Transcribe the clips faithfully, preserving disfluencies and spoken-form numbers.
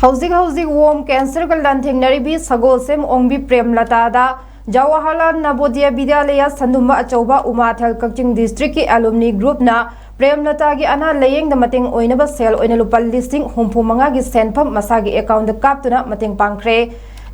ꯍꯧꯖꯤꯛ ꯍꯧꯖꯤꯛ ꯋꯣꯝ ꯀꯦꯟꯁꯔꯒ ꯂꯥꯟꯊꯦꯡꯅꯔꯤꯕꯤ ꯁꯒꯣꯜꯁꯦꯝ ꯑꯣꯡꯕꯤ ꯄ꯭ꯔꯦꯝꯂꯇꯥꯗ ꯖꯋꯥꯍꯔꯂꯥꯜ ꯅꯕꯣꯗꯤꯌꯥ ꯕꯤꯗ꯭ꯌꯥꯂꯌꯥ ꯁꯟꯗꯨꯝꯕ ꯑꯆꯧꯕ ꯎꯃꯥꯊꯦꯜ ꯀꯛꯆꯤꯡ ꯗꯤꯁꯇ꯭ꯔꯤꯛꯀꯤ ꯑꯦꯂꯨꯝꯅꯤ ꯒ꯭ꯔꯨꯞꯅ ꯄ꯭ꯔꯦꯝꯂꯇꯥꯒꯤ ꯑꯅꯥ ꯂꯥꯌꯦꯡꯗ ꯃꯇꯦꯡ ꯑꯣꯏꯅꯕ ꯁꯦꯜ ꯑꯣꯏꯅ ꯂꯨꯄꯥ ꯂꯤꯁꯤꯡ ꯍꯨꯝꯐꯨ ꯃꯉꯥꯒꯤ ꯁꯦꯟꯐꯝ ꯃꯁꯥꯒꯤ ꯑꯦꯀꯥꯎꯟꯗ ꯀꯥꯞꯇꯨꯅ ꯃꯇꯦꯡ ꯄꯥꯡꯈ꯭ꯔꯦ꯫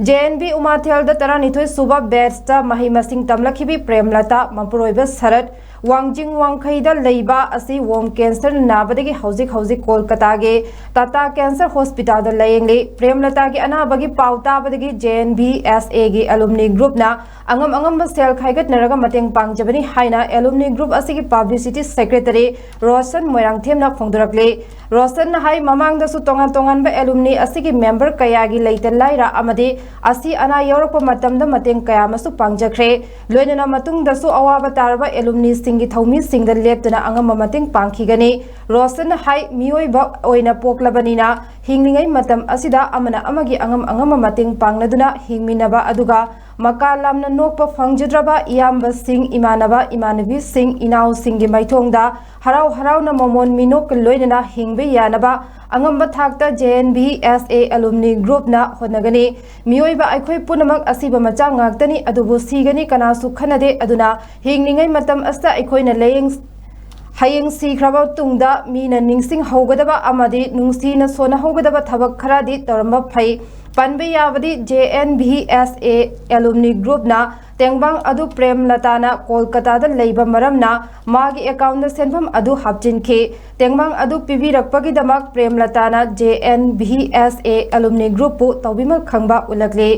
ꯖꯦ ꯑꯦꯟ ꯚꯤ ꯎꯃꯥꯊꯦꯜꯗ ꯇꯔꯥꯅꯤꯊꯣꯏ ꯁꯨꯕ ꯕꯦꯠꯁꯇ ꯃꯍꯩ ꯃꯁꯤꯡ ꯇꯝꯂꯛꯈꯤꯕꯤ ꯄ꯭ꯔꯦꯝꯂꯇꯥ ꯃꯄꯨꯔꯣꯏꯕ ꯁꯔꯠ ꯋꯥꯡꯖꯤꯡ ꯋꯥꯡꯈꯩꯗ ꯂꯩꯕ ꯑꯁꯤ ꯋꯣꯝ ꯀꯦꯟꯁꯔꯅ ꯅꯥꯕꯗꯒꯤ ꯍꯧꯖꯤꯛ ꯍꯧꯖꯤꯛ ꯀꯣꯜꯀꯇꯥꯒꯤ ꯇꯥꯇꯥ ꯀꯦꯟꯁꯔ ꯍꯣꯁꯄꯤꯇꯥꯜꯗ ꯂꯥꯌꯦꯡꯂꯤ꯫ ꯄ꯭ꯔꯦꯝꯂꯇꯥꯒꯤ ꯑꯅꯥꯕꯒꯤ ꯄꯥꯎ ꯇꯥꯕꯗꯒꯤ ꯖꯦ ꯑꯦꯟ ꯚꯤ ꯑꯦꯁ ꯑꯦꯒꯤ ꯑꯦꯂꯨꯝꯅꯤ ꯒ꯭ꯔꯨꯞꯅ ꯑꯉꯝ ꯑꯉꯝꯕ ꯁꯦꯜ ꯈꯥꯏꯒꯠꯅꯔꯒ ꯃꯇꯦꯡ ꯄꯥꯡꯖꯕꯅꯤ ꯍꯥꯏꯅ ꯑꯦꯂꯨꯝꯅꯤ ꯒ꯭ꯔꯨꯞ ꯑꯁꯤꯒꯤ ꯄꯕ꯭ꯂꯤꯁꯤꯇꯤ ꯁꯦꯀ꯭ꯔꯦꯇꯔꯤ ꯔꯣꯁꯟ ꯃꯣꯏꯔꯥꯡꯊꯦꯝꯅ ꯐꯣꯡꯗꯣꯔꯛꯂꯤ꯫ ꯔꯣꯁꯟꯅ ꯍꯥꯏ, ꯃꯃꯥꯡꯗꯁꯨ ꯇꯣꯉꯥꯟ ꯇꯣꯉꯥꯟꯕ ꯑꯦꯂꯨꯝꯅꯤ ꯑꯁꯤꯒꯤ ꯃꯦꯝꯕꯔ ꯀꯌꯥꯒꯤ ꯂꯩꯇ ꯂꯥꯏꯔ ꯑꯃꯗꯤ ꯑꯁꯤ ꯑꯅꯥ ꯌꯥꯎꯔꯛꯄ ꯃꯇꯝꯗ ꯃꯇꯦꯡ ꯀꯌꯥ ꯑꯃꯁꯨ ꯄꯥꯡꯖꯈ꯭ꯔꯦ꯫ ꯂꯣꯏꯅꯅ ꯃꯇꯨꯡꯗꯁꯨ ꯑꯋꯥꯕ ꯇꯥꯔꯕ ꯑꯦꯂꯨꯝꯅꯤꯁꯤꯡꯒꯤ ꯊꯧꯃꯤꯁꯤꯡꯗ ꯂꯦꯞꯇꯅ ꯑꯉꯝꯕ ꯃꯇꯦꯡ ꯄꯥꯡꯈꯤꯒꯅꯤ꯫ ꯔꯣꯁꯟꯅ ꯍꯥꯏ, ꯃꯤꯑꯣꯏꯕ ꯑꯣꯏꯅ ꯄꯣꯛꯂꯕꯅꯤꯅ ꯍꯤꯡꯂꯤꯉꯩ ꯃꯇꯝ ꯑꯁꯤꯗ ꯑꯃꯅ ꯑꯃꯒꯤ ꯑꯉꯝ ꯑꯉꯝꯕ ꯃꯇꯦꯡ ꯄꯥꯡꯅꯗꯨꯅ ꯍꯤꯡꯃꯤꯟꯅꯕ, ꯑꯗꯨꯒ ꯃꯀꯥ ꯂꯥꯝꯅ ꯅꯣꯛꯄ ꯐꯪꯖꯗ꯭ꯔꯕ ꯏꯌꯥꯝꯕꯁꯤꯡ, ꯏꯃꯥꯟꯅꯕ, ꯏꯃꯥꯟꯅꯕꯤꯁꯤꯡ, ꯏꯅꯥꯎꯁꯤꯡꯒꯤ ꯃꯥꯏꯊꯣꯡꯗ ꯍꯔꯥꯎ ꯍꯔꯥꯎꯅ ꯃꯃꯣꯟ ꯃꯤꯅꯣꯛꯀ ꯂꯣꯏꯅꯅ ꯍꯤꯡꯕ ꯌꯥꯅꯕ ꯑꯉꯝꯕ ꯊꯥꯛꯇ ꯖꯦ ꯑꯦꯟ ꯚꯤ ꯑꯦꯁ ꯑꯦ ꯑꯦꯂꯨꯝꯅꯤ ꯒ꯭ꯔꯨꯞꯅ ꯍꯣꯠꯅꯒꯅꯤ꯫ ꯃꯤꯑꯣꯏꯕ ꯑꯩꯈꯣꯏ ꯄꯨꯝꯅꯃꯛ ꯑꯁꯤꯕ ꯃꯆꯥꯛ ꯉꯥꯛꯇꯅꯤ, ꯑꯗꯨꯕꯨ ꯁꯤꯒꯅꯤ ꯀꯅꯥꯁꯨ ꯈꯟꯅꯗꯦ꯫ ꯑꯗꯨꯅ ꯍꯤꯡꯂꯤꯉꯩ ꯃꯇꯝ ꯑꯁꯤꯗ ꯑꯩꯈꯣꯏꯅ ꯂꯥꯌꯦꯡ-, ꯍꯌꯦꯡ ꯁꯤꯈ꯭ꯔꯕ ꯇꯨꯡꯗ ꯃꯤꯅ ꯅꯤꯡꯁꯤꯡꯍꯧꯒꯗꯕ ꯑꯃꯗꯤ ꯅꯨꯡꯁꯤꯅ ꯁꯣꯟꯅꯍꯧꯒꯗꯕ ꯊꯕꯛ ꯈꯔꯗꯤ ꯇꯧꯔꯝꯕ ꯐꯩ꯫ ꯄꯟꯕ ꯌꯥꯕꯗꯤ ꯖꯦ ꯑꯦꯟ ꯚꯤ ꯑꯦꯁ ꯑꯦ ꯑꯦꯂꯨꯝꯅꯤ ꯒ꯭ꯔꯨꯞꯅ ꯇꯦꯡꯕꯥꯡ ꯑꯗꯨ ꯄ꯭ꯔꯦꯝꯂꯇꯥꯅ ꯀꯣꯜꯀꯇꯥꯗ ꯂꯩꯕ ꯃꯔꯝꯅ ꯃꯥꯒꯤ ꯑꯦꯀꯥꯎꯟꯗ ꯁꯦꯟꯐꯝ ꯑꯗꯨ ꯍꯥꯞꯆꯤꯟꯈꯤ꯫ ꯇꯦꯡꯕꯥꯡ ꯑꯗꯨ ꯄꯤꯕꯤꯔꯛꯄꯒꯤꯗꯃꯛ ꯄ꯭ꯔꯦꯝꯂꯇꯥꯅ ꯖꯦ ꯑꯦꯟ ꯚꯤ ꯑꯦꯁ ꯑꯦ ꯑꯦꯂꯨꯝꯅꯤ ꯒ꯭ꯔꯨꯞꯄꯨ ꯇꯧꯕꯤꯃꯜ ꯈꯪꯕ ꯎꯠꯂꯛꯂꯤ꯫